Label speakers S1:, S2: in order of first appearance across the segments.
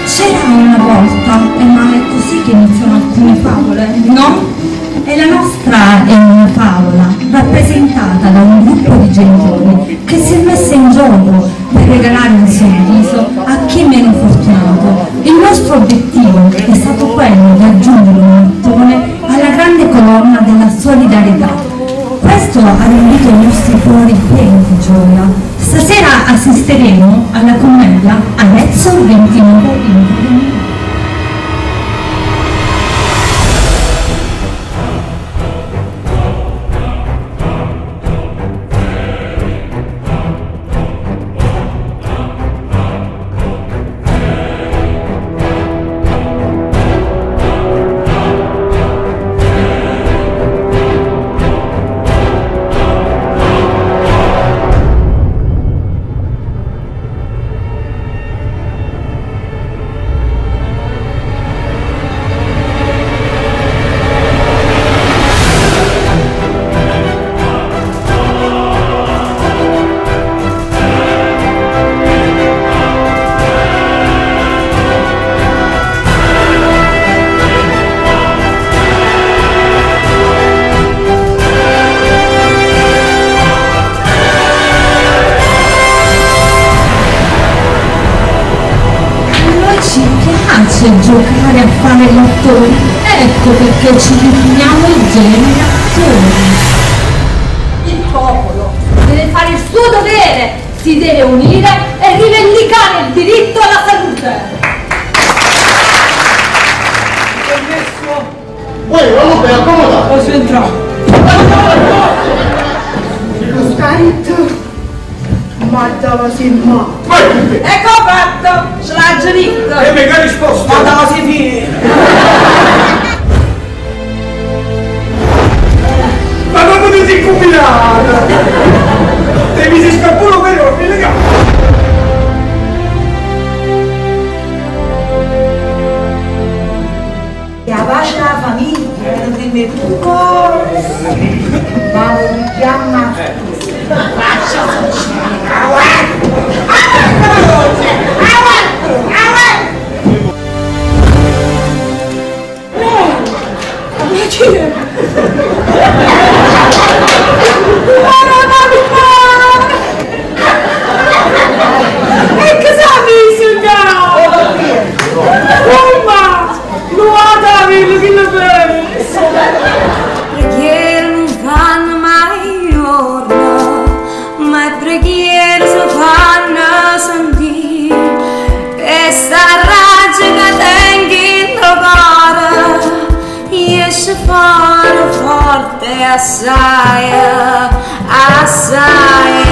S1: C'era una volta, ma è così che iniziano alcune favole, no? E la nostra è una favola rappresentata da un gruppo di genitori che si è messa in gioco per regalare un sorriso a chi è meno fortunato. Il nostro obiettivo è stato quello di aggiungere un mattone alla grande colonna della solidarietà. Questo ha riempito i nostri cuori pieni di gioia. Stasera assisteremo alla commedia Arezzo 29 in Giocare a fare gli attori, ecco perché ci definiamo i generatori. Il popolo deve fare il suo dovere, si deve unire e rivendicare il diritto alla salute.
S2: Permesso?
S3: Uè, vabbè, accomoda.
S2: Posso entrare?
S4: Lo scarito? Ma dove si ma?
S5: Ecco fatto, ce l'ha già detto.
S2: E mica risposta. Ma dove si fine? Ma come ti sei combinata? Te mi sei scappato vero? Mi lega.
S4: E la pace della famiglia, non dimmi più cose. Ma lo chiama faccia sociale.
S5: E che sa musica? Mamma! Guarda, che lo penso!
S6: Preghiere non fanno mai giorno, ma preghiere si fanno sentire. E sta raggio che tengo in cuore, esce fuori forte assai, assai,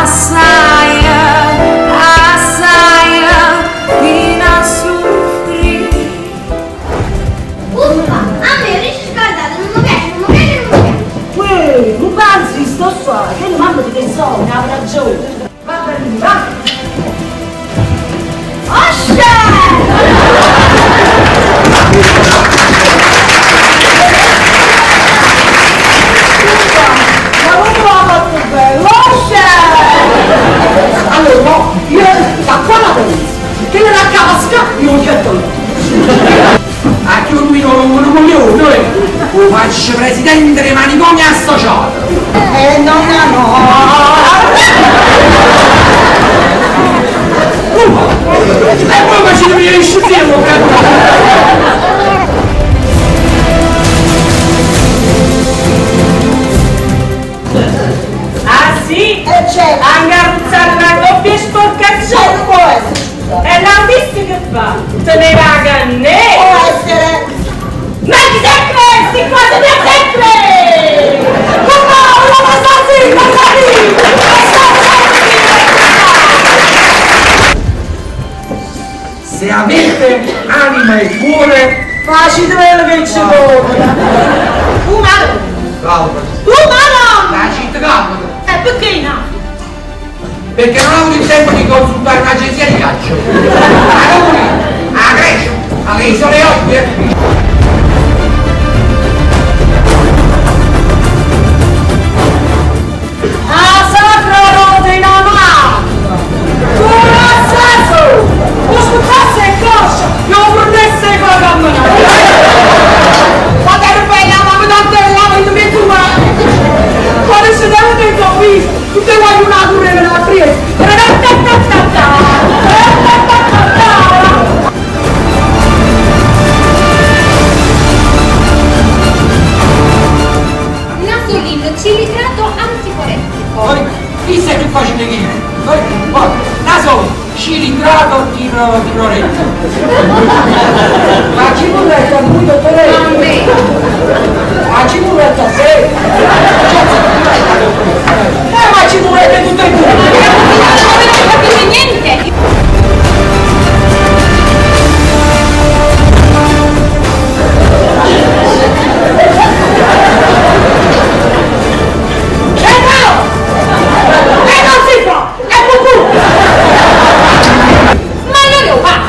S6: assai, assai, fino a soffrire.
S7: Uffa, a me riesci scaldata, non mi piace, non mi piace, non mi piace.
S4: Uè, non pensi, sto qua, che non mando di che so, ne avrà ragione. Va bene, va.
S7: Osce!
S5: Ma non l'ho fatto bello, osce!
S4: Allora, no, io da qua la penso, che nella casca io lo getto là.
S2: Anche lui non voglio, noi. Lo faccio presidente dei. manicomio associato!
S4: No, no, no!
S2: E poi facete venire insieme,
S5: Ah sì?
S4: E certo!
S5: Ha una coppia sporcaccione!
S4: Non può essere, scusa!
S5: E l'autista che fa? Teneva la cannella!
S4: Può essere!
S5: Ma chi sempre? Si qua sempre! Come una cosa
S2: Se avete anima e cuore,
S5: Facite quello che ci vuole! Umano!
S2: bravo!
S5: Umano!
S2: La città calma!
S5: E perché no?
S2: Perché non ho avuto il tempo di consultare un'agenzia di viaggio. A Napoli, a Grecia, alle isole Eolie.
S5: A sacra roda in mano! Corazzato! O scuttasse e coscia! Non prendesse con la camminata! Quando ero bella, ma mi tanto la vita mi tua! Quando si devo dentro ho visto, tutte quante una correvano a Trieste!
S7: Nasolin cilindrato anticorettico.
S2: Chi sei più facile che io? Naso cilindrato di Lorenzo.
S4: Ma ci vorrei a lui, dottore?
S7: A me.
S4: Ma ci vorrei a te? Ma ci vorrebbe tutte e due!
S7: Non avete capito niente.
S5: E no! E non si fa! È cucù!
S7: Ma allora è uguale.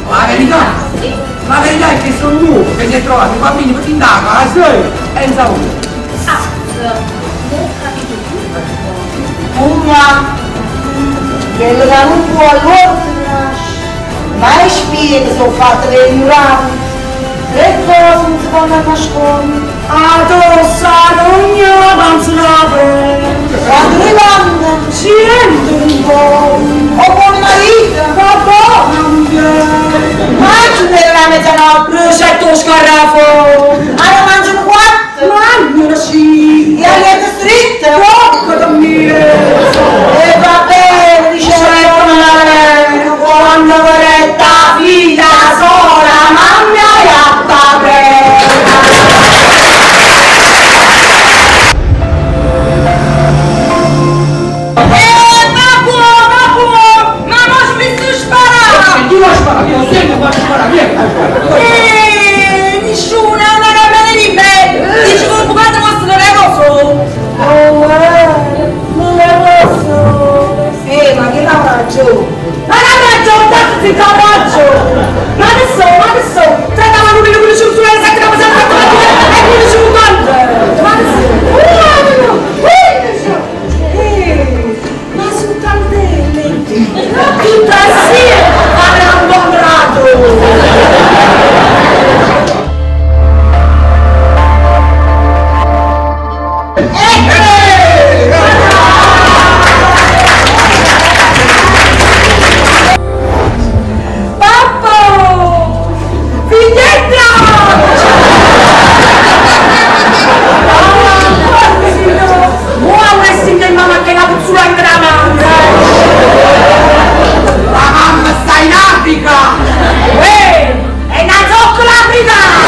S2: La verità? La verità è che sono uno che si è trovato i bambini per in casa e in salute.
S7: Ah, non ho capito tutto.
S4: Una, quello che non può allora nasce, ma le spie sono fatte dei ignoranti, tre cose non si possono nascondere.
S5: Addossa ogni panzolare,
S4: Quando le donne
S5: ci rende un po',
S4: o buon marito,
S5: papà cambia.
S4: mangiano nella mezzanotte,
S5: Ricetto scarafo,
S4: allora mangiano quattro,
S5: mangiano sì,
S4: e a letto stretto,
S5: tocca da me.
S4: E va bene, dice
S5: Certo, quando vorretta figlia sola, mamma e a papà. Ma non smesso di sparare!
S2: Chi lo spara? Io sento quando spara, via!
S5: Nessuno, è una roba di me! Dice che il bucato vostro non è cosa!
S4: Oh, non è rosso. Ma che lavaggio?
S5: Ma la ragione, tanto si fa ragione! Ma che so, ma che so! 39, 15, 1, 7, 7, 8, 8, e 15, 50! Ma che so! 1, 15! Ma sono tantelle! Tutta assieme avrà un buon rato! Pappo! Figlietta! Buona signor mamma che la puzzula in la mano!
S2: La mamma sta in Africa!
S5: Ehi! È una zoccola africana!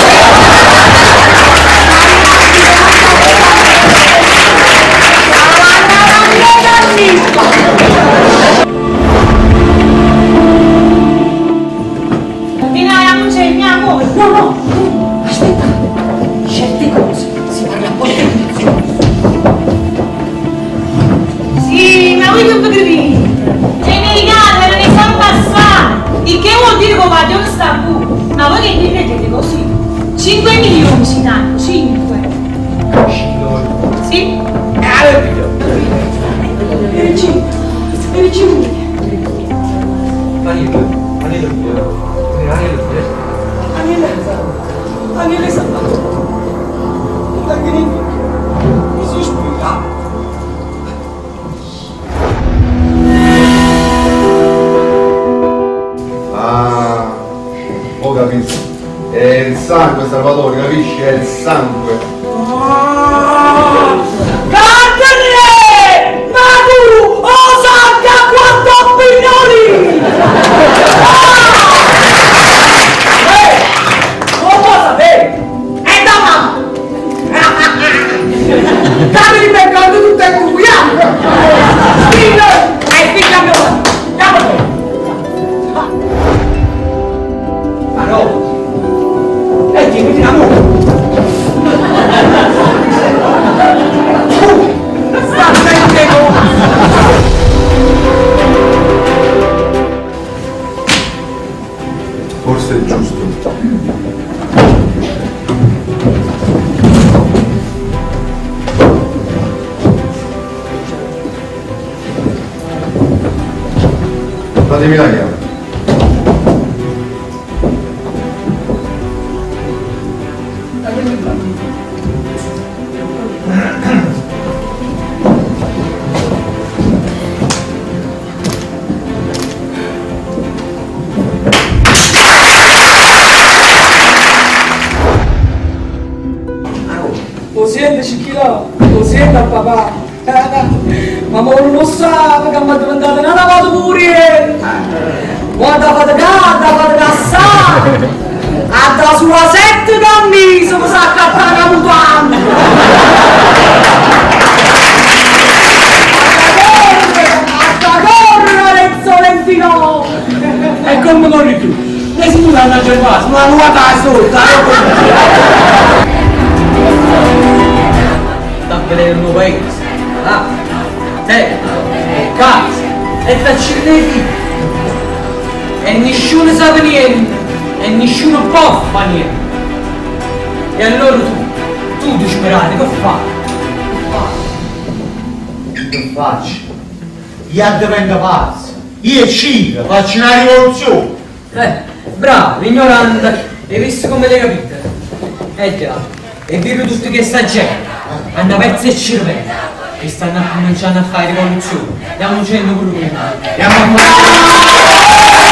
S5: No, no, aspetta, certe cose si parla a porta chiusa. Sì, ma voi che vi credete? Gli americani erano i san passati, il che vuol dire che va non sta più. Ma voi che vi credete così? 5 milioni si danno, 5. Sì? Daniele Salvatore. Da che mi si spiega.
S3: Ah, ho capito. È il sangue, Salvatore, capisci? È il sangue.
S5: Ah! Cantare! Ma tu, oh sangue, quanto opinioni! Ah! Ehi, non lo sapevi? È da mamma! Datemi beccando tutte e due, Figlio! È figlia mia! Andiamo te!
S2: Ma no! E ti metti l'amore!
S5: Sta bene con...
S3: Forse è giusto. Datemi la chiave.
S5: Lo sente Cicchino, lo sente al papà. Ma mo non lo sa che mi è diventata una volta pure. Guarda faticata, fatica sa. A da sulla sette cammise mi sa accattare una mutanda. A correre Sorrentino.
S2: E come corri più? Ne si muta una giornata, ma non va sotto! Sta a vedere il mio paese, ah? Te, e casa, e t'accende figli. E nessuno sa niente, e nessuno può fare niente. E allora tu disperato, che fai? Che fai?
S3: Che faccio? Io divento pazzo. Io e Cicca faccio una rivoluzione.
S2: Bravo, ignorante, hai visto come l'hai capito? Eh già, e vedo tutti che sta gente, hanno perso il cervello e stanno cominciando a fare rivoluzione. Andiamo dicendo pure noi. Andiamo a fare.